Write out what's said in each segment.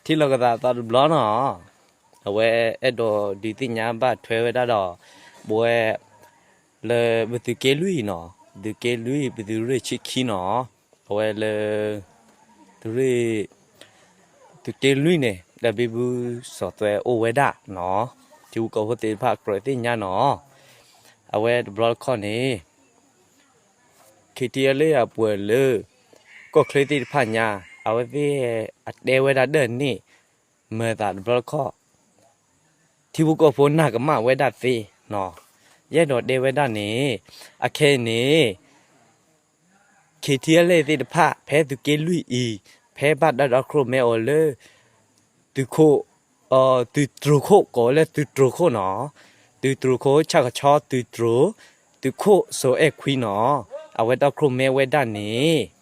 ထံၣ်လိာ်ကသးသီတဘျီနီၤ, အဝဲအဲၣ်ဒိးဒုးသ့ၣ်ညါဘၣ်ထွဲဝဲဒၣ်ဒီး ပဝဲ လၢပသုးက့လွံၢ်နီၤ, သုးက့လွံၢ် ပသုးရ့ၣ်ဆံခံနီၤ, အဝဲလၢ သုးရ့ၣ် သုးက့လွံၢ်န့ၣ် တၢ်ဘံဘူစီၤသွဲအိၣ်ဝဲဒၣ်နီၤ, ထံဖိကီၢ်ဖိသ့ၣ်တဖၣ်ကြၢးသ့ၣ်ညါနီၤ, အဝဲတဘျီတခီၣ်န့ၣ် KTLA အပှဲၤလၢ ကီၢ်ချၢသ့ၣ်တဖၣ်ညါ အဝဲသ့ၣ်အတဲဝဲဒၣ်ဒၢၣ်န့ၣ် မၤသးတဘျီတခီၣ် ထံဖိကီၢ်ဖိနာ်ကမၣ်ဝဲဒၣ်သ့နီၤ, ယအဲၣ်ဒိးတဲဝဲဒၣ်န့ၣ် အခဲအံၤန့ၣ် KTLA သ့ၣ်တဖၣ် ဖဲသုးက့လွံၢ်အံၤ ဖဲဘၣ်တၢ်ဒီခိၣ်မဲအီၤလၢ သုးခိၣ် သုးတြိၤခိၣ် ကိးဝဲလၢသုးတြိၤခိၣ်နီၤ, သုးတြိၤခိၣ် ဆၣ်ကဆီသုးတြိၤ သုးခိၣ်စီၤအဲၣ်ခွံနီၤ, အဝဲဒီခိၣ်မဲဝဲဒၣ်န့ၣ်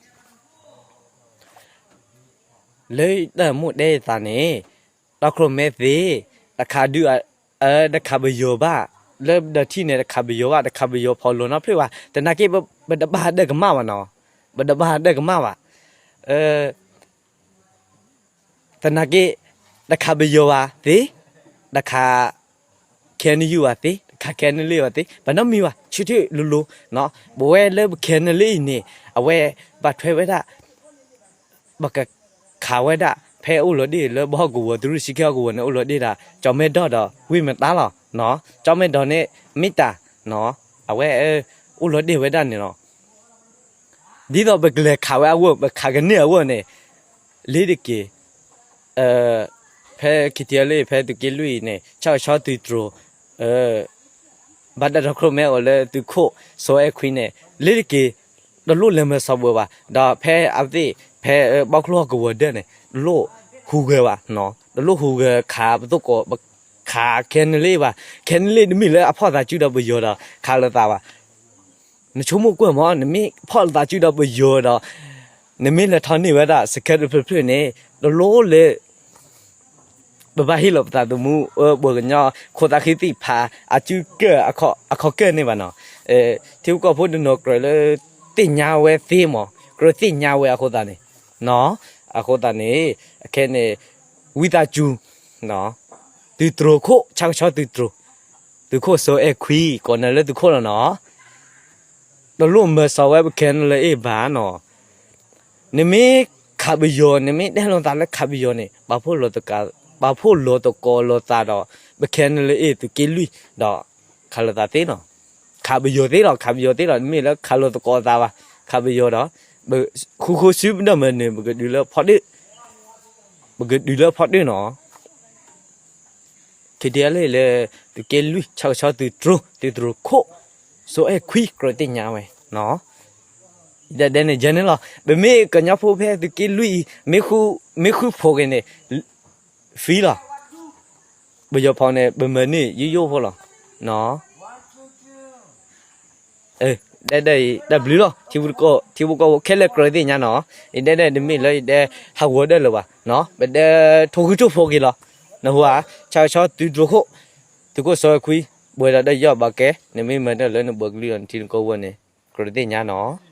လၢတၢ်မူတဲသးန့ၣ် ဒီခိၣ်မဲသ့ တခးဒုး တခးပယီၤဘၣ်, လၢဒီးထံၣ်န့ၣ် တခးပယီၤဘၣ်, တခးပယီၤဖီလိာ်နီတဖျၢၣ်ဘၣ်, သနာ်က့ ပတဘၣ်ဒၢၣ်ကမၣ်ဘၣ်နီၤ, ပတဘၣ်ဒၢၣ်ကမၣ်ဘၣ်, သနာ်က့ တခးပယီၤဘၣ်သ့, တခး KNU ဘၣ်သ့, တခး KNLA ဘၣ်သ့, ပနီတမံၤဘၣ်, ဆၢထၢၣ်လိၤလိၤ, ပဝဲလၢပ KNLA အံၤန့ၣ် အဝဲဘၣ်ထွဲဝဲဒၣ် ပကခးဝဲဒၣ် ဖဲအိၣ်လီၤဒ့ၣ်လၢပဟီၣ်ကဝီၤ သုးရ့ၣ်ဆံခံဟီၣ်ကဝီၤန့ၣ် အိၣ်လီၤဒ့ၣ်ဒၣ် ကၠီၤမဲဒီၣ်ဒီး ဝ့ၢ်မတါလီၤ, ကၠီၤမဲဒီၣ်န့ၣ် မ့ၢ်တၢ်, အဝဲ အိၣ်လီၤဒ့ၣ်ဝဲဒၣ်န့ၣ်လီၤ. ဒ်သိးပကလဲၤခးဝဲအဂီၢ် ပခးကန့ၢ်အဂီၢ်န့ၣ် လ့ၤတက့ၤ ဖဲ KTLA ဖဲသုးက့လွံၢ်အံၤန့ၣ် ဆၣ်ကဆီသုးတြိၤ ဘၣ်တၢ်ဒီခိၣ်မဲအီၤလၢသုးခိၣ်စီၤအဲၣ်ခွံန့ၣ် လ့ၤတက့ၤ တလိၣ်လဲၤမၤစီၤဘၢဘၣ်, ဒီးဖဲအဝဲသ့ၣ် ဖဲဘီကျိဟီၣ်ကဝီၤဒၢးန့ၣ် တလိၣ်ဟူးဂဲၤဘၣ်, တလိၣ်ဟူးဂဲၤခးပသိၣ်ကိး ခး KNLA ဘၣ်, KNLA တမ့ၢ်လၢအဖီၣ်သးစုဒီးပယီၤဒီး ခးလိာ်သးဘၣ်. နဆိကမိၣ်ကွၢ်မး နမ့ၢ်ဖီၣ်လိာ်သးစုဒီးပယီၤဒီး နမ့ၢ်လဲၤထီၣ်န့ၢ်ဝဲဒၣ် စကဲတဖျၢၣ်ဖျၢၣ်န့ၣ် တလိၣ်လၢ ပဘၣ်ဟ့ၣ်လီၤပသးသမူ ပှၤကညီ ခိၣ်သးဃံသ့ၣ်ဖး အစုကၢၢ် အခီၣ်ကၢၢ်န့ၣ်ဘၣ်နီၤ. ထံဖိကီၢ်ဖိတနီၤကြၢးလၢ သ့ၣ်ညါဝဲသ့မး ကြၢးသ့ၣ်ညါဝဲအဃိသတးန့ၣ်, အဃိသတးန့ၣ် အခဲန့ၣ် ဝံသးစူၤ သုးတြိၤခိၣ် ဆၣ်ကဆီသုးတြိၤ သုးခိၣ်စီၤအဲၣ်ခွံ ကိးနၤလၢသုးခိၣ်လီၤနီၤ. တလိၣ်မၤစီၤဝဲပ KNLA ဘၣ်နီၤ. နမ့ၢ်ခးပယီၤ နမ့ၢ်တဲလိာ်သးလၢခးပယီၤန့ၣ် ပာ်ဖှိၣ်လိာ်သကိးလိာ်သးဒီး ပ KNLA သုးက့လွံၢ် ဒီး ခးလိာ်သးသ့နီၤ. ခးပယီၤသ့လီၤ ခးပယီၤသ့လီၤ တမ့ၢ်လၢခးလိာ်သကိးသးဘၣ် ခးပယီၤဒီး ပဃူဃီစုပဒီမၢန့ၣ် ပကဒုးလၢဖီၣ်ဒ့ၣ် ပကဒုးလၢဖီၣ်ဒ့ၣ်နီၤ. ခံထံအလၢလၢ သုးက့လွံၢ် ဆၣ်ကဆီသုးတြိၤ သုးတြိၤခိၣ် စီၤအဲၣ်ခွံကြၢးသ့ၣ်ညါဝဲ ဒဲဒဲန့ၣ် ယဲန့ၣ်လီၤ. ပမ့ၢ်ကညီဖိဖဲသုးက့လွံၢ်အံၤ မ့ၢ်ဃုဖိးက့ၤန့ၣ် free လီၤ. ပယီၤဖိးန့ၣ် ပမၤန့ၢ်ယိယိဖိလီၤ. ဒဲဒဲအံၤ တၢ်ဘျုးလီၤ. ထံဖိကီၢ်ဖိခဲလၢာ်ကြၢးသ့ၣ်ညါနီၤ. ယဒဲဒဲတမ့ၢ်လၢယဒဲဟးဂီၤဒၢလၢၤဘၣ်. ပဒဲထိၣ်ဃုထိၣ်ဖိးက့ၤလီၤ. နဟူဧါ, ဆၣ်ကဆီသုးတြိၤခိၣ် သုးခိၣ်စီၤအဲၣ်ခွံ ပှဲၤဒီးတၢ်ယီၢ်ဘၣ်ကဲ, နမ့ၢ်မၤတၢ်လၢနဘၢကလုာ်ဒီးနထံနကီၢ်ဝဲန့ၣ် ကြၢးသ့ၣ်ညါနီၤ.